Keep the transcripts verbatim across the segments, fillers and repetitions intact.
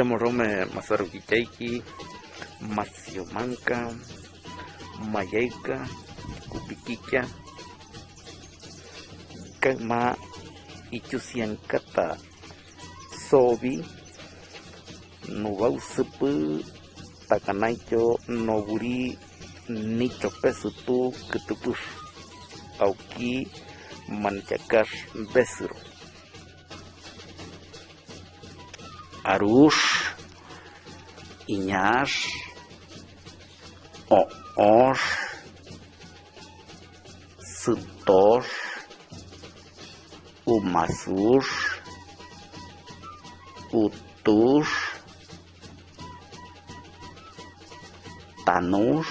Ɨmorome masarukityaiki, masiomanka, mayaɨka, kupikikia, kaɨma ityusiankata sobi, nubausɨpɨ takanaityo noburi nichopesɨtu kɨtɨpɨx auki manityakax besɨro. Arux, iñax, o'ox, sɨtox, umasux, utux, tanux,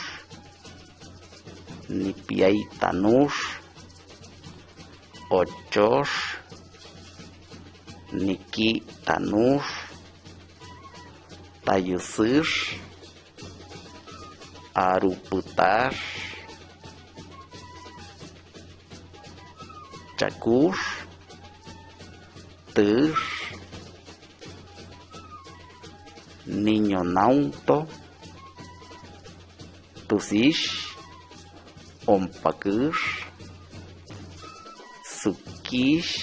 nipiai tanux, ochox, niki tanux, tayusɨx, arupɨtax, chakux, tɨx, niñonaunto, tusixh, ompakɨx, sukixh,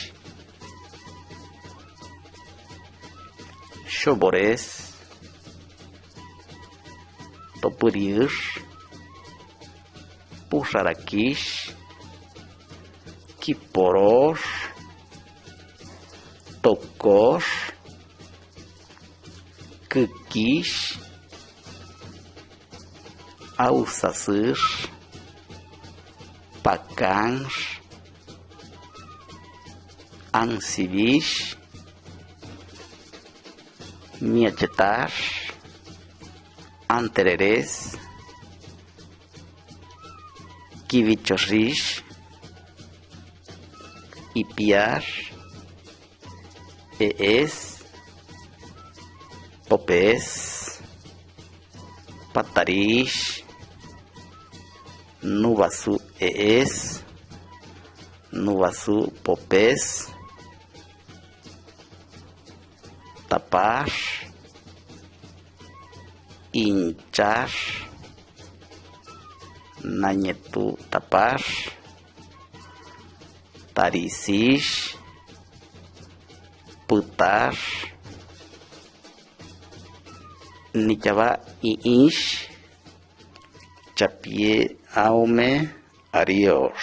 xhobores, topɨriɨx, puxarakixh, kiporox, tokox, kɨkixh, ausasɨx, pakanx, ansibixh, miachetax, antereres, kibichoxixh, ipiax, e'es, popes, patarixh, nubasu e'es, nubasu popes, tapax, inchax, nañetu tapax, tarisixh, pɨtax, nityaba i'ixh, chapie aume ariox.